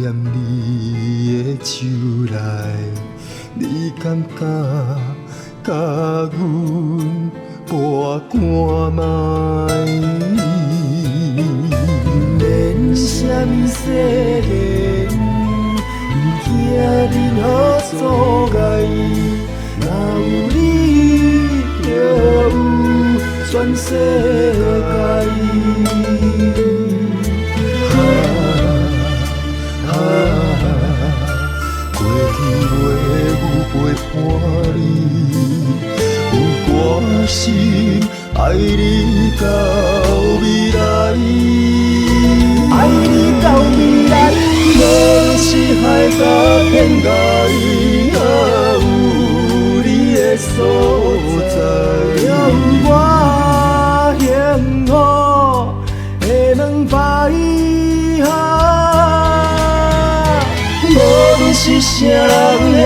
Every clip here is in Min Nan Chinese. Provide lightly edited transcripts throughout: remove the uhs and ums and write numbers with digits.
踮你的手內，你敢敢共阮搏看覓？免啥物誓言，毋驚任何阻礙。若有你，就有全世界。啊啊，過去袂有陪伴你，阮甘心愛你到未來。愛你到未來。無論是海角天涯，若有你的所在，有我幸福的兩擺。無論是啥人的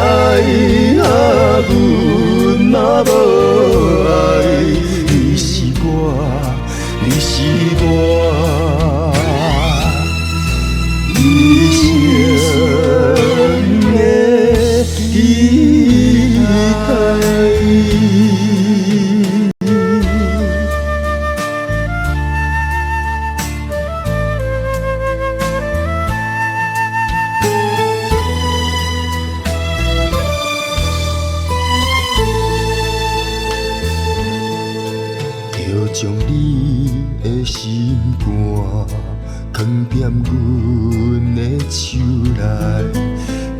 愛，啊，阮嘛無愛。你是我，你是我一生的期待。就將你的心肝囥踮阮的手內，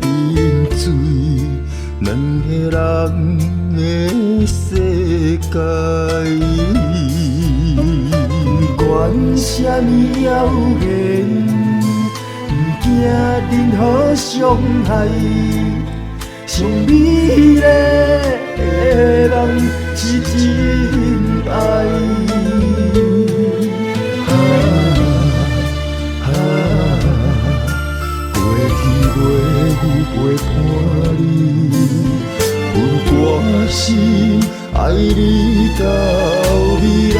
沉醉兩个人的世界。不管啥物謠言，毋驚任何傷害。上美麗的人是真愛。啊啊，過去袂有陪伴你，阮甘心愛你到未來。